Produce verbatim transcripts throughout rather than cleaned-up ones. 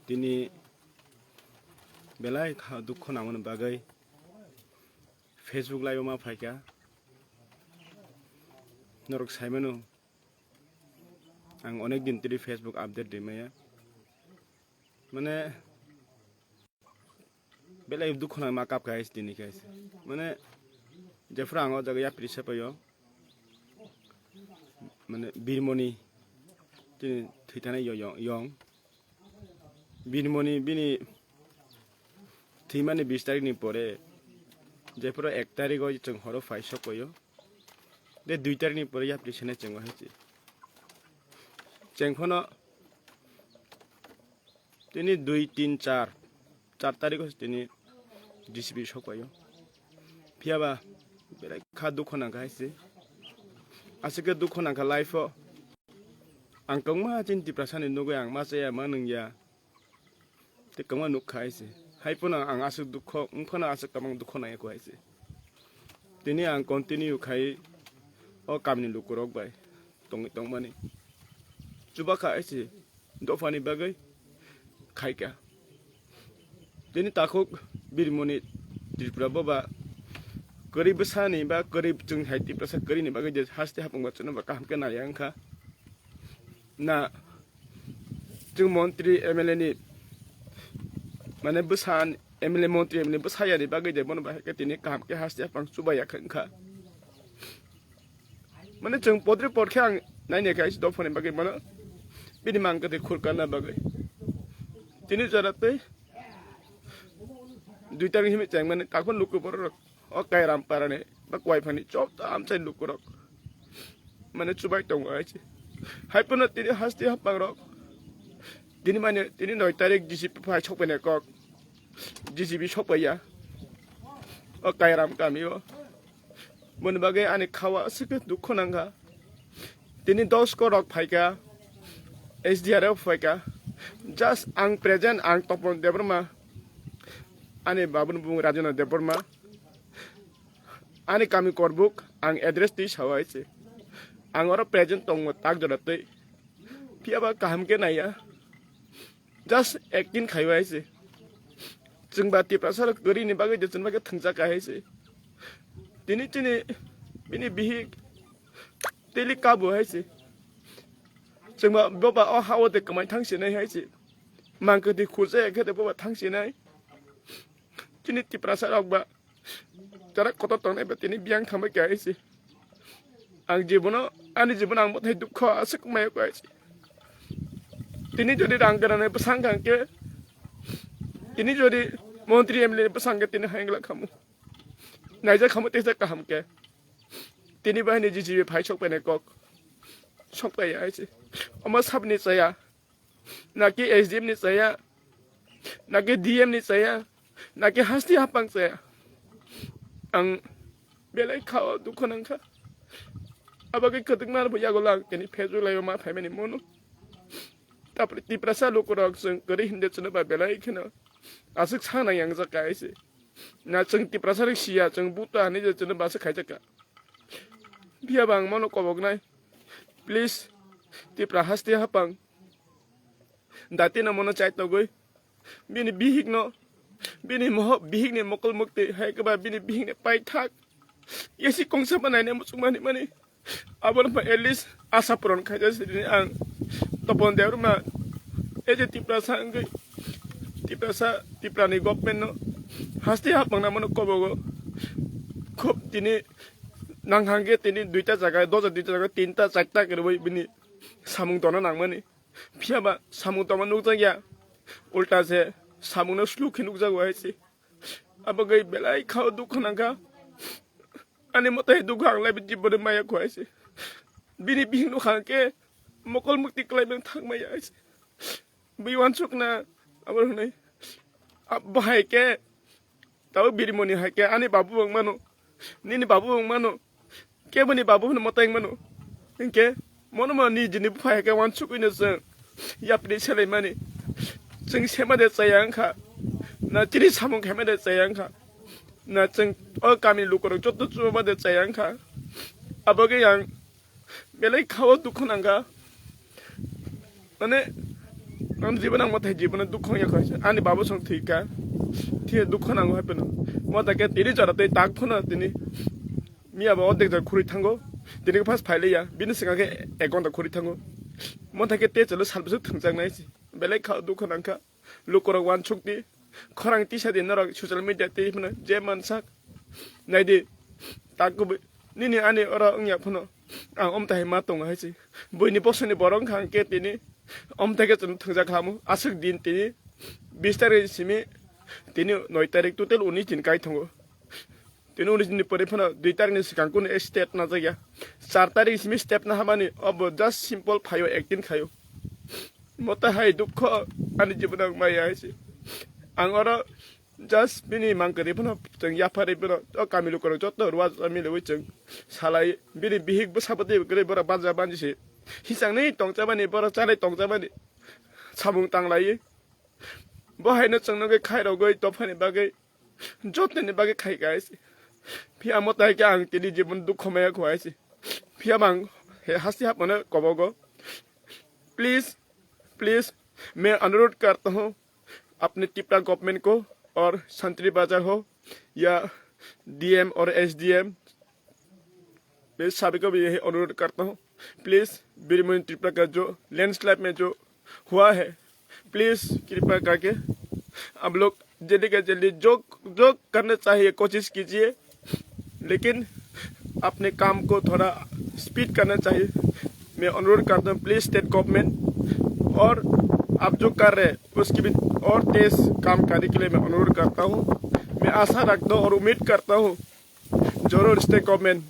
Tini belai kha dukho nangmani bagwi Facebook live o ma phaikha. Norok saimano, ang onek din tini Facebook update rimaya. Mane, belai dukho nang ma kap kha hai tini khe. Mane, jephuru ang o jaga yapri sepaio. Mane, Birmoni tini thwithanai yo-, yo-, yong. Birmoni bini thwimani bis tarikni pore, jephuru ek tariko chwng horo phai sokpaio. De dui tarikni pore yapri sene chwng o hai se. Chwng phano tini dui, tin, char, char tariko se tini D C P sokpaio. Phiyaba belai kha dukho nangkha hai se. Aswk khe dukho nangkha life o. Ang kwbangma chini Tiprasani nugwi ang ma chaya ma nungya. Tei kwbangma nukha hai se. Hai phano ang aswk dukho, wng phano aswk kwbang dukho nangya kho hai se. Tini ang continue khai o kamini lukurok bai tongwi tongmani. Chubakha hai se dophani bagwi khaikha. Tini takhuk Birmoni Tripura boba kwrwi bwsani ba kwrwi chwng hai Tiprasa kwrwini bagwi je haste hapung ba chwngno ba kaham khe naiya wngkha. Na chwng montri M L A ni, mane bwsa M L A montri M L A bwsa yani bagwi de bono bahai khe tini kaham khe haste hapang chubaya khe wngkha. Mane chwng podri pod khe ang naina khe aisi dophani bagwi mano bini mang kwthwi khurkana bagwi. Tini jora tei dui tarikni himwi chengmani takhuk luku borok rok o Kairam parani ba Kuaiphani chop amchai lukurok mane chubai tongo hai se. Hai phano tini haste hapangrok tini mane tini noi tarik D C P phai sokpaina kok, D C P sokpaiya o Kairam kami o. Boni bagwi ani khawa aswk khe dukhu nangkha. Tini dos ko rok phaikha, S D R F phaikha. Just ang present, ang Topon Debbarma, ani babuni bumung Rajendra Debbarma, ani kami Korbuk, ang address twi sawi se. Ang oro present tongo tak jora twi. Phiyaba kaham khe naiya. Just acting khaiwi hai se. Chwng ba Tiprasa rok kwrwini bagwi je chwng bagwi thwngjak hai se. Tini chini bini bihik teli kabu hai se. Chwng ba boba o ha o de kwmai thang sinai hai se. Mang kwthwi khurjak khe de boba thang sinai. Chini Tiprasa rok ba Chara kotor tongnai ba tini biyang thangbai khe hai se. Ang jibono, ani jibono ang bothai dukho aswk maya kho hai se. Tini jodi rang gwnangnai bwsang kang khe, tini jodi montri M L A bwsang khe tini hai wngla khamu. Naijak khamu teisa kaham khe. Tini bahini G C B phai sokpainai kok. Sokpaiya hai se. Omo sabni chaya. Naki S D M ni chaya, naki D M ni chaya, naki hasti hapang chaya. Ang belai khao dukho nangkha. Abagwi kwdwkma bo yago lang tini phejwk laio ma phaimani mono. Tapri Tiprasa lukurok chwng kwrwi hinde chwngno ba belai kheno aswk sanai yang jaka hai se. Na chwng Tiprasa rok siya chwng buta hinwi je chwngno ba se khaijaka. Phiya ba ang mono koboknai. Please, Tipra hasti hapang. Dati no mono chai togwi. Bini bihik no. Bini moho, bihik ni mokol mukti. Hai keba bini bihik ni paithak. Yesi kongsa manai ne muchung mani mani. Abo no at least asa puron khaja sini ang. Topon Debbarma. Eje Tiprasa angwi. Tiprasa, Tipra ni government no. Hasti hapang na mono kobogo. Khub tini nang hangke tini duita jaga, doja duita jaga, tinta, charta kwrwi bini samung tona nangmani. Phiya ba samung toma nukjakya. Ulta se samung no sluk khe nukjago hai se. Abo gai belai khao dukho nangkha. Ani motai dukho ang lai bini bode maya kho hai se. Bini bihik no hangke mokol mukti klai beng thang maya hai se. Bui wansuk na abo hwnwi. Abo hai ke Tabo Birimoni hai ke ani babu wng mano, nini babu wng mano, keboni babu hwnwi mwtai wng mano. Hinkhe mono mono nijini bupha hai khe wansugwino chwng yapri selaimani. Chwng sema de chaya wngkha, na chini samung khaima de chaya wngkha, na chwng o kamini lukurok joto chubama de chaya wngkha. Abo khe ang belai khao dukhu nangkha. Mane, Ang jibono ang mothai jibono dukho wngya kho. Ani babo song thwi kha. Thwi dukho nango hai phano. Mothai khe tini jora tei tak phano tini. Miya bo odek jora khuri thango. Tini khe first phai liya. Bini swkang khe ek ghonta khuri thango. Mothai khe te chalo sal bwswk thwngjak nai se. Belai kha dukho nang kha. Lukurok wansuk di. Khorang tisa di norok social media tei phano je mansak. Nai di. Tak kubui. Nini ani oro wngya phano. Ang omthai ma tongo hai se. Buini bosoni borok wngkha ang khe tini. Omthai khe chwng thwngjak khamu. Aswk din tini. Bis tarik simi. Tini noi tarik total unis din kai tongo. Tini unis din ni pore phano dui tarik ni swkang kunu state najak ya. Char tarik simi step na hamani obo just simple phaio acting khaio. Mota hai dukho ani jibono ang maya hai se. Ang oro just bini mangkari phano chwng yapharwi bono o kami lukurok joto ruwa mili wi chwng salai bini bihik bwsa bwtwi kwrwi borok banja banji se. Hisang ni tongchabani borok chanai tongchabani samung tanglai. Bo haino chwng nugwi khairogwi tophani bagwi jotoni bagwi khai guys. Phiya motai khe ang tini jibon dukho maya kho hai se. Phiya bang he hasti hapmano kobogo. Please, please, मैं अनुरोध करता हूँ अपने त्रिपुरा गवर्नमेंट को और संतरी बाजार हो या डीएम और एसडीएम, मैं सभी को भी यही अनुरोध करता हूँ, प्लीज बीरमोहन त्रिपुरा का जो लैंडस्लाइड में जो हुआ है, प्लीज कृपा करके आप लोग जल्दी का जल्दी जो जो करना चाहिए कोशिश कीजिए, लेकिन अपने काम को थोड़ा स्पीड करना चाहिए। मैं अनुरोध करता हूँ प्लीज स्टेट गवर्नमेंट, और आप जो कर रहे हैं उसकी भी और तेज काम करने के लिए मैं अनुरोध करता हूँ। मैं आशा रखता हूँ और उम्मीद करता हूँ जरूर स्टेट गवर्नमेंट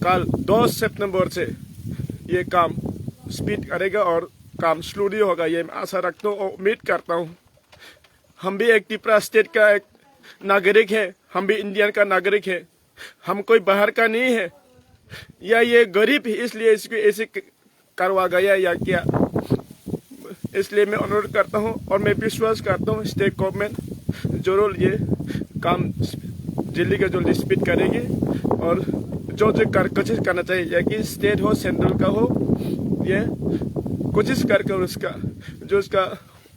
कल दस सितंबर से ये काम स्पीड करेगा और काम स्लो नहीं होगा, ये मैं आशा रखता हूँ और उम्मीद करता हूँ। हम भी एक त्रिपुरा स्टेट का एक नागरिक है, हम भी इंडियन का नागरिक है, हम कोई बाहर का नहीं है। या ये गरीब है इसलिए इसको ऐसे क-, करवा गया या क्या, इसलिए मैं अनुरोध करता हूँ और मैं विश्वास करता हूँ स्टेट गवर्नमेंट जरूर ये काम जल्दी का जल्दी स्पीड करेगी और जो जो कर कोशिश करना चाहिए या कि स्टेट हो सेंट्रल का हो, ये कोशिश करके उसका जो उसका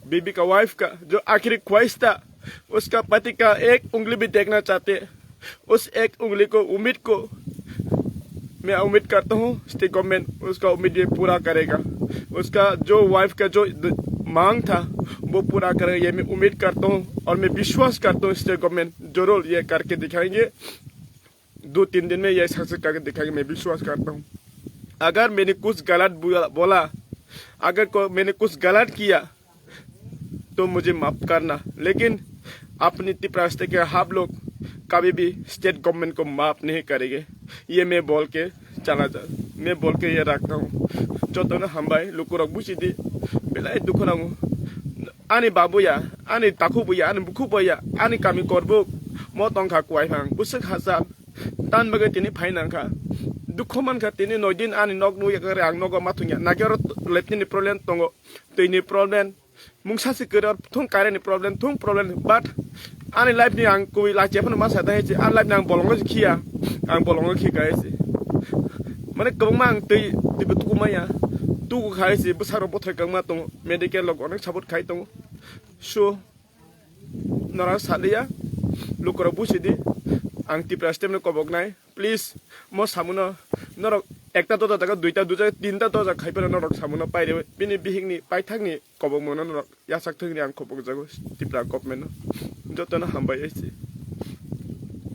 बीबी का वाइफ का जो आखिरी ख्वाहिश था, उसका पति का एक उंगली भी देखना चाहते, उस एक उंगली को उम्मीद को मैं उम्मीद करता हूँ स्टेट गवर्नमेंट उसका उम्मीद ये पूरा करेगा। उसका जो वाइफ का जो द- मांग था वो पूरा करेगा, ये मैं उम्मीद करता हूँ और मैं विश्वास करता हूँ स्टेट गवर्नमेंट जरूर ये करके दिखाएंगे। दो तीन दिन में ये सक्सेस करके दिखाएंगे, मैं विश्वास करता हूँ। अगर मैंने कुछ गलत बोला, बोला, अगर को मैंने कुछ गलत किया तो मुझे माफ करना, लेकिन अपनी त्रिपुरा स्टेट के आप लोग कभी भी स्टेट गवर्नमेंट को माफ नहीं करेंगे, ये मैं बोल के चला जा, मैं बोल के ये रखता हूँ। Jotono hambai, lukurok buji di, belai dukhu nango. Ani babu ya, ani takhu bo ya, ani bukhu bo ya, ani kami korbuk, mo tongkha kuai phang, busuk hachal, tan bagwi tini phai nangkha. Dukhu mankha tini noi din ani nok nukya kare ang nogo ma thungya, nake oro leptini problem tongo, twini problem, mungsa se kwrwi thung, current ni problem thung problem, but ani life ni ang kui lachi phano ma sa dai se, ani life ni ang bolongo se khiya, ang bolongo khi kai se. Mane kwbangma ang twi twi bo tuku maya, tuku khai se bwsarok bothai kwbangma tongo, medical rok onek support khai tongo. So norok saliya, lukurok busi di, ang Tipra state no kobok nai, please, mo samuno norok ekta doja jaga, duita doja, tinta doja khai phano norok samuno paire, bini bihik ni paithak ni kobok mono norok yasak thwngni ang kobok jago Tipra government no. Jotono hambai ese.